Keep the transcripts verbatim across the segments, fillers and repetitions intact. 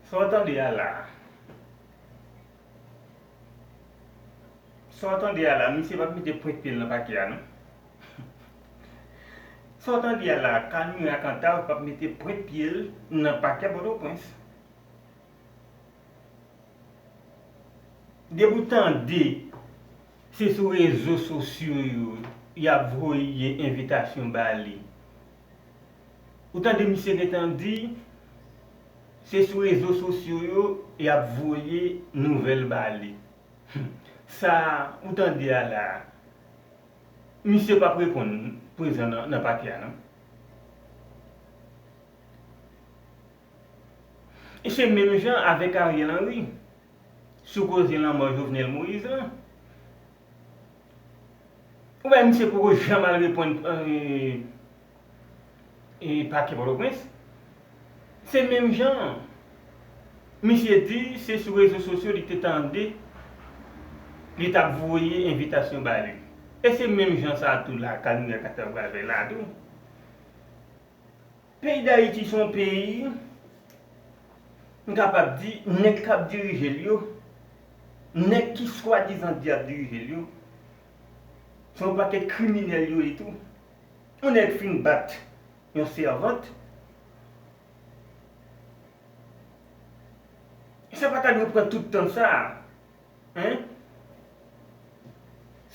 Sa w tande a la a? Sa w tande a la, misye p ap mete pwent pye l nan pakè a, non. Sa w tande a la, Kalmira Cantave p ap mete pwent pye l nan pakè Pòtoprens. Depi w tande se sou rezo sosyo yo y ap voye envitasyon ba li. Ou tande misye gentan di, se sou rezo sosyo yo y ap voye nouvèl ba li. Sa ou tande a la a, misye p ap reponn prezan nan, nan pakè a, non. E se menm jan avèk Ariel Henry, sou koze lanmò Jovenel Moïse lan. Ou wè misye poko janm al reponn, e, e, pakè Pòtoprens. Se menm jan, misye di se sou rezo sosyo li te tande li t ap voye envitasyon ba li. E se menm jan sa a tou la, Kalmira Cantave pral fè la tou. Peyi Dayiti se yon peyi, m kapab di, nèg k ap dirije l yo, nèg ki swadizan di ap dirije l yo, se yon pakèt kriminèl yo ye tou. Yon nèg fin bat yon sèvant. Sa pa ta dwe pran tout tan sa a. Hein?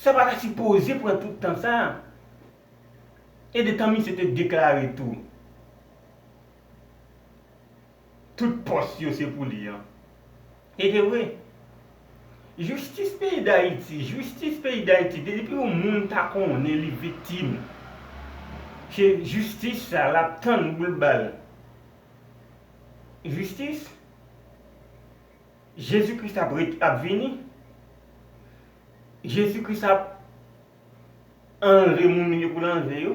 Sa pa ta sipoze pran tout tan sa a. E de tan misye te deklare tou, tout pòs yo se pou li an. E te vre. Jistis peyi Dayiti, jistis peyi Dayiti, depi yon moun ta konnen li viktim, se jistis sa l ap tann pou l ba l. Jistis. Jezi Kris ap ret, ap vini. Jezi Kris ap anlve moun yo pou l anlve yo.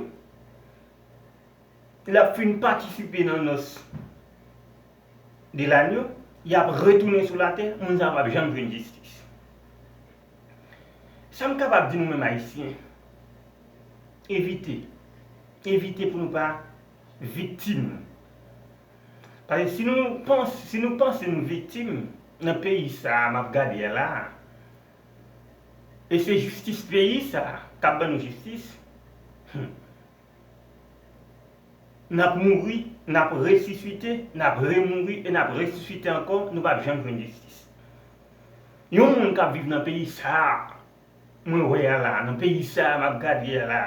L ap fin patisipe nan nòs de lanyo. Y ap retounen sou latè. Moun sa yo p ap janm jwenn jistis. Sa m kapab di nou menm Ayisyen, evite. Evite pou nou pa viktim. Paske si nou panse, si nou panse nou viktim nan peyi sa a m ap gade a la a, e se jistis peyi sa a k ap ban nou jistis, hmm, n ap mouri, n ap resisite, n ap remouri e n ap resisite ankò, nou p ap janm jwenn jistis. Yon moun k ap viv nan peyi sa a, mwen wè a la, nan peyi sa a m ap gade a la,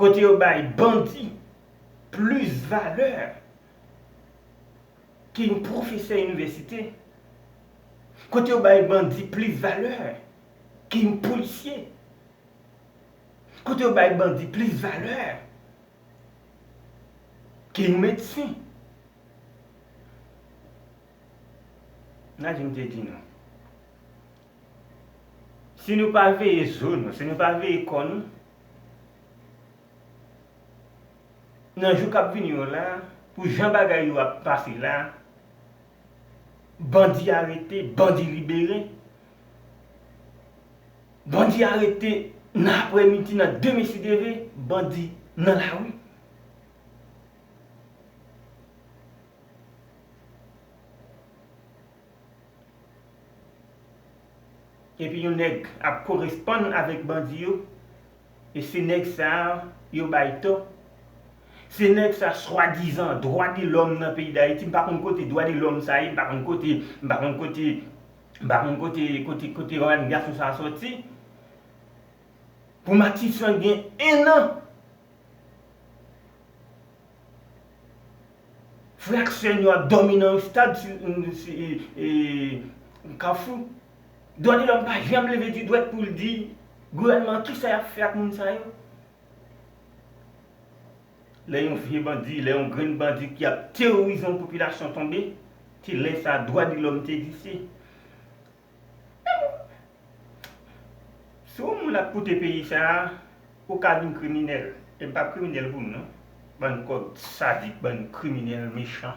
kote yo bay bandi plis valè ke yon pwofesè inivèsite, kote yo bay bandi plis valè ke yon polisye, kote yo bay bandi plis valè ke yon medsen. N a di m te di nou. Si nou pa veye zo nou, si nou pa veye kò nou, nan jou k ap vini yo la, pou jan bagay yo ap pase la, bandi arete, bandi libere, bandi arete nan aprèmidi, nan demen si Dye vle, bandi nan lari. Epi yon nèg ap koresponn avèk bandi yo, e se nèg sa a yo bay tò. Se nèg sa swadizan dwa de lòm nan peyi Dayiti, m pa konn kote dwa de lòm sa ye, m pa konn kote, m pa konn kote, m pa konn kote, kote, kote òganigasyon sa a sòti. Pou Matisan gen enn an, frè ak sè n yo ap dòmi nan yon stad si, si, e, e, Kafou. Dwa de lòm pa janm leve di dwèt pou l di gouvènman an kisa y ap fè ak moun sa yo. Lè yon vye bandi, lè yon grenn bandi ki ap teworize yon popilasyon tonbe, se lè sa a dwa de lòm te egziste. Si yon moun ap koute peyi sa a, ou ka vin kriminèl. E m p ap kriminèl pou nou, non. Bann kòb sadik, bann kriminèl mechan.